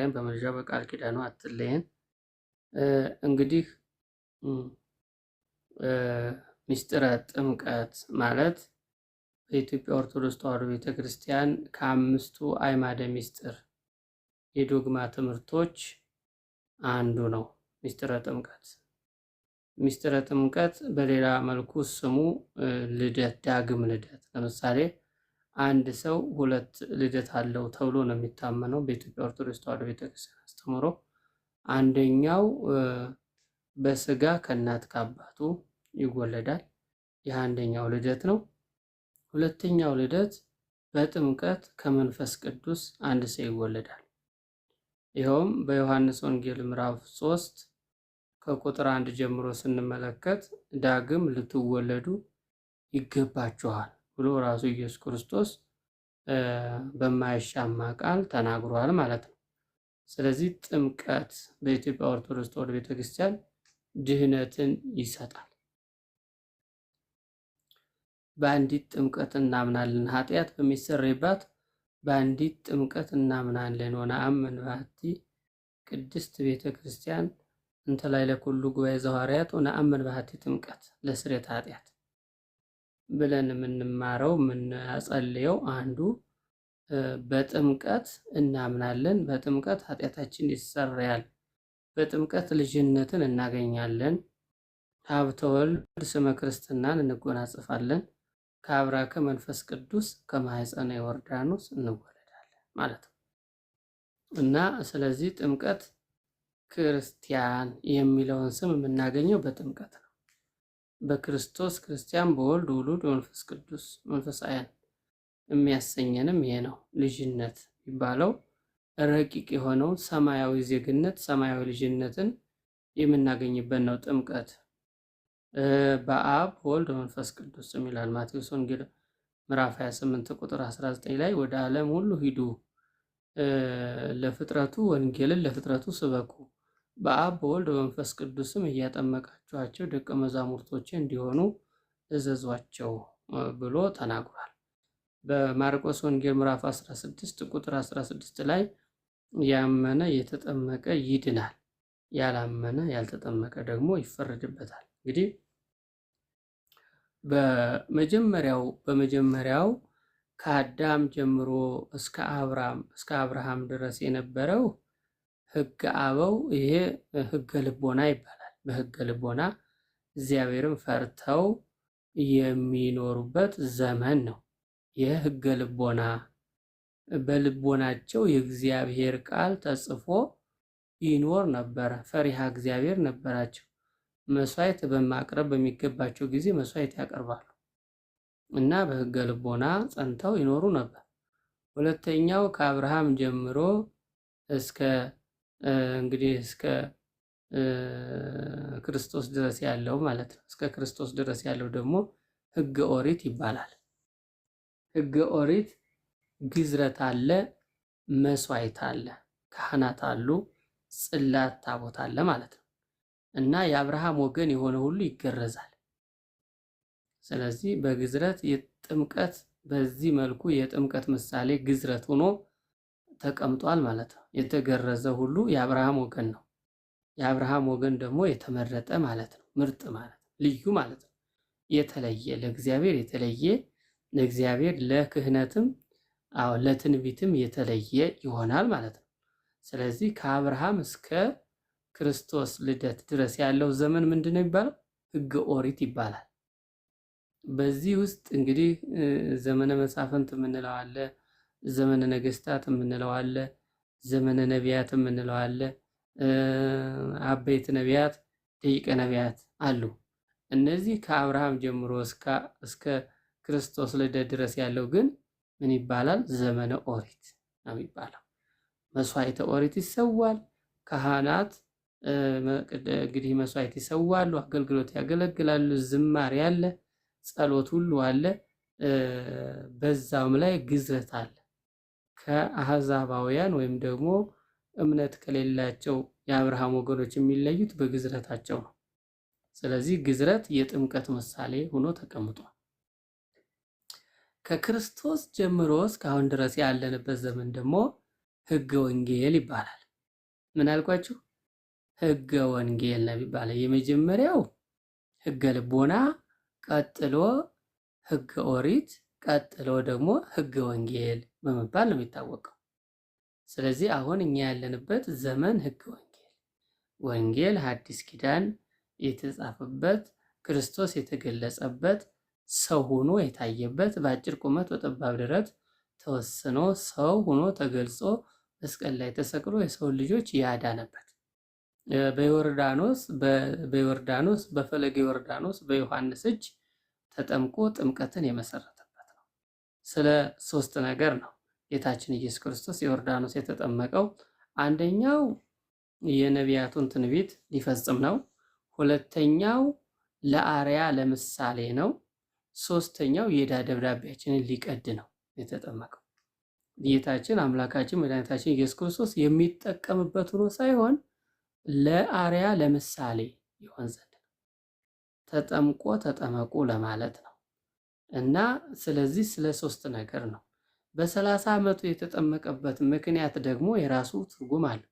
ማርያም በምልጃ በቃል ኪዳኗ አትለየን። እንግዲህ ምስጢረ ጥምቀት ማለት በኢትዮጵያ ኦርቶዶክስ ተዋሕዶ ቤተክርስቲያን ከአምስቱ አዕማደ ምስጢር የዶግማ ትምህርቶች አንዱ ነው። ምስጢረ ጥምቀት ምስጢረ ጥምቀት በሌላ መልኩ ስሙ ልደት፣ ዳግም ልደት። ለምሳሌ አንድ ሰው ሁለት ልደት አለው ተብሎ ነው የሚታመነው በኢትዮጵያ ኦርቶዶክስ ተዋሕዶ ቤተክርስቲያን አስተምህሮ። አንደኛው በስጋ ከእናት ከአባቱ ይወለዳል። ይህ አንደኛው ልደት ነው። ሁለተኛው ልደት በጥምቀት ከመንፈስ ቅዱስ አንድ ሰው ይወለዳል። ይኸውም በዮሐንስ ወንጌል ምዕራፍ 3 ከቁጥር 1 ጀምሮ ስንመለከት ዳግም ልትወለዱ ይገባችኋል ብሎ ራሱ ኢየሱስ ክርስቶስ በማያሻማ ቃል ተናግሯል ማለት ነው። ስለዚህ ጥምቀት በኢትዮጵያ ኦርቶዶክስ ተዋሕዶ ቤተክርስቲያን ድህነትን ይሰጣል። በአንዲት ጥምቀት እናምናለን፣ ኃጢአት በሚሰረይባት በአንዲት ጥምቀት እናምናለን። ወነአምን ባቲ ቅድስት ቤተ ክርስቲያን እንተ ላዕለ ኩሉ ጉባኤ ዘሐዋርያት ወነአምን ባቲ ጥምቀት ለስርየተ ኃጢአት ብለን የምንማረው የምናጸልየው አንዱ በጥምቀት እናምናለን። በጥምቀት ኃጢአታችን ይሰረያል። በጥምቀት ልጅነትን እናገኛለን። ሀብተ ወልድ ስመ ክርስትናን እንጎናጽፋለን። ከአብራከ መንፈስ ቅዱስ ከማኅፀነ ዮርዳኖስ እንወለዳለን ማለት ነው እና ስለዚህ ጥምቀት ክርስቲያን የሚለውን ስም የምናገኘው በጥምቀት ነው። በክርስቶስ ክርስቲያን፣ በወልድ ውሉድ፣ በመንፈስ ቅዱስ መንፈሳውያን የሚያሰኘንም ይሄ ነው። ልጅነት የሚባለው ረቂቅ የሆነውን ሰማያዊ ዜግነት ሰማያዊ ልጅነትን የምናገኝበት ነው ጥምቀት። በአብ ወልድ መንፈስ ቅዱስ ይላል ማቴዎስ ወንጌል ምዕራፍ 28 ቁጥር 19 ላይ ወደ ዓለም ሁሉ ሂዱ ለፍጥረቱ ወንጌልን ለፍጥረቱ ስበኩ በአብ በወልድ በመንፈስ ቅዱስም እያጠመቃችኋቸው ደቀ መዛሙርቶቼ እንዲሆኑ እዘዟቸው ብሎ ተናግሯል። በማርቆስ ወንጌል ምዕራፍ 16 ቁጥር 16 ላይ ያመነ የተጠመቀ ይድናል፣ ያላመነ ያልተጠመቀ ደግሞ ይፈረድበታል። እንግዲህ በመጀመሪያው ከአዳም ጀምሮ እስከ አብርሃም ድረስ የነበረው ሕገ አበው ይሄ ሕገ ልቦና ይባላል። በሕገ ልቦና እግዚአብሔርን ፈርተው የሚኖሩበት ዘመን ነው። ይህ ሕገ ልቦና በልቦናቸው የእግዚአብሔር ቃል ተጽፎ ይኖር ነበረ። ፈሪሃ እግዚአብሔር ነበራቸው። መስዋዕት በማቅረብ በሚገባቸው ጊዜ መስዋዕት ያቀርባሉ እና በሕገ ልቦና ጸንተው ይኖሩ ነበር። ሁለተኛው ከአብርሃም ጀምሮ እስከ እንግዲህ እስከ ክርስቶስ ድረስ ያለው ማለት ነው። እስከ ክርስቶስ ድረስ ያለው ደግሞ ሕገ ኦሪት ይባላል። ሕገ ኦሪት ግዝረት አለ፣ መስዋዕት አለ፣ ካህናት አሉ፣ ጽላት ታቦት አለ ማለት ነው። እና የአብርሃም ወገን የሆነ ሁሉ ይገረዛል። ስለዚህ በግዝረት የጥምቀት በዚህ መልኩ የጥምቀት ምሳሌ ግዝረት ሆኖ ተቀምጧል ማለት ነው። የተገረዘ ሁሉ የአብርሃም ወገን ነው። የአብርሃም ወገን ደግሞ የተመረጠ ማለት ነው። ምርጥ ማለት ነው። ልዩ ማለት ነው። የተለየ ለእግዚአብሔር የተለየ ለእግዚአብሔር ለክህነትም አዎ ለትንቢትም የተለየ ይሆናል ማለት ነው። ስለዚህ ከአብርሃም እስከ ክርስቶስ ልደት ድረስ ያለው ዘመን ምንድን ነው የሚባለው? ሕገ ኦሪት ይባላል። በዚህ ውስጥ እንግዲህ ዘመነ መሳፍንት የምንለው አለ፣ ዘመነ ነገስታት የምንለው አለ፣ ዘመነ ነቢያት የምንለው አለ፣ አበይት ነቢያት፣ ደቂቀ ነቢያት አሉ። እነዚህ ከአብርሃም ጀምሮ እስከ ክርስቶስ ልደት ድረስ ያለው ግን ምን ይባላል? ዘመነ ኦሪት ነው የሚባለው። መስዋዕተ ኦሪት ይሰዋል። ካህናት እንግዲህ መስዋዕት ይሰዋሉ፣ አገልግሎት ያገለግላሉ። ዝማሬ አለ፣ ጸሎት ሁሉ አለ። በዛውም ላይ ግዝረት አለ። ከአህዛባውያን ወይም ደግሞ እምነት ከሌላቸው የአብርሃም ወገኖች የሚለዩት በግዝረታቸው ነው። ስለዚህ ግዝረት የጥምቀት ምሳሌ ሆኖ ተቀምጧል። ከክርስቶስ ጀምሮ እስካሁን ድረስ ያለንበት ዘመን ደግሞ ሕገ ወንጌል ይባላል። ምን አልኳችሁ? ሕገ ወንጌል ነው የሚባለው። የመጀመሪያው ሕገ ልቦና፣ ቀጥሎ ሕገ ኦሪት፣ ቀጥሎ ደግሞ ሕገ ወንጌል በመባል ነው የሚታወቀው። ስለዚህ አሁን እኛ ያለንበት ዘመን ሕገ ወንጌል፣ ወንጌል ሐዲስ ኪዳን የተጻፈበት፣ ክርስቶስ የተገለጸበት፣ ሰው ሆኖ የታየበት፣ በአጭር ቁመት በጠባብ ደረት ተወስኖ ሰው ሆኖ ተገልጾ መስቀል ላይ ተሰቅሎ የሰውን ልጆች ያዳነበት፣ በዮርዳኖስ በዮርዳኖስ በፈለገ ዮርዳኖስ በዮሐንስ እጅ ተጠምቆ ጥምቀትን የመሰረተበት ነው። ስለ ሶስት ነገር ነው ጌታችን ኢየሱስ ክርስቶስ ዮርዳኖስ የተጠመቀው። አንደኛው የነቢያቱን ትንቢት ሊፈጽም ነው። ሁለተኛው ለአርያ ለምሳሌ ነው። ሶስተኛው የዕዳ ደብዳቤያችንን ሊቀድ ነው የተጠመቀው። ጌታችን አምላካችን መድኃኒታችን ኢየሱስ ክርስቶስ የሚጠቀምበት ሆኖ ሳይሆን ለአርያ ለምሳሌ ይሆን ዘንድ ነው። ተጠምቆ ተጠመቁ ለማለት ነው። እና ስለዚህ ስለ ሶስት ነገር ነው። በ30 ዓመቱ የተጠመቀበት ምክንያት ደግሞ የራሱ ትርጉም አለው።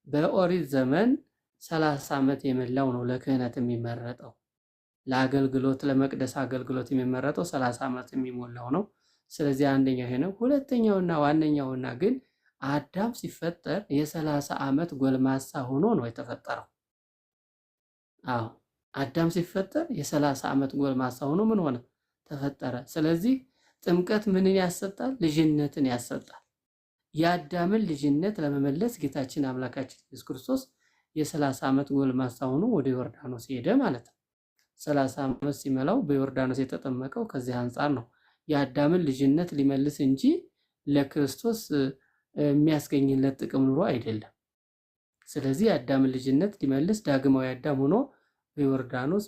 በኦሪት ዘመን 30 ዓመት የመላው ነው ለክህነት የሚመረጠው። ለአገልግሎት ለመቅደስ አገልግሎት የሚመረጠው 30 ዓመት የሚሞላው ነው። ስለዚህ አንደኛው ይሄ ነው። ሁለተኛውና ዋነኛውና ግን አዳም ሲፈጠር የ30 ዓመት ጎልማሳ ሆኖ ነው የተፈጠረው። አዎ፣ አዳም ሲፈጠር የ30 ዓመት ጎልማሳ ሆኖ ምን ሆነ? ተፈጠረ። ስለዚህ ጥምቀት ምንን ያሰጣል? ልጅነትን ያሰጣል። የአዳምን ልጅነት ለመመለስ ጌታችን አምላካችን ኢየሱስ ክርስቶስ የ30 ዓመት ጎልማሳ ሆኖ ወደ ዮርዳኖስ ሄደ ማለት ነው። 30 ዓመት ሲመላው በዮርዳኖስ የተጠመቀው ከዚህ አንጻር ነው። የአዳምን ልጅነት ሊመልስ እንጂ ለክርስቶስ የሚያስገኝለት ጥቅም ኑሮ አይደለም። ስለዚህ የአዳምን ልጅነት ሊመልስ ዳግማዊ አዳም ሆኖ በዮርዳኖስ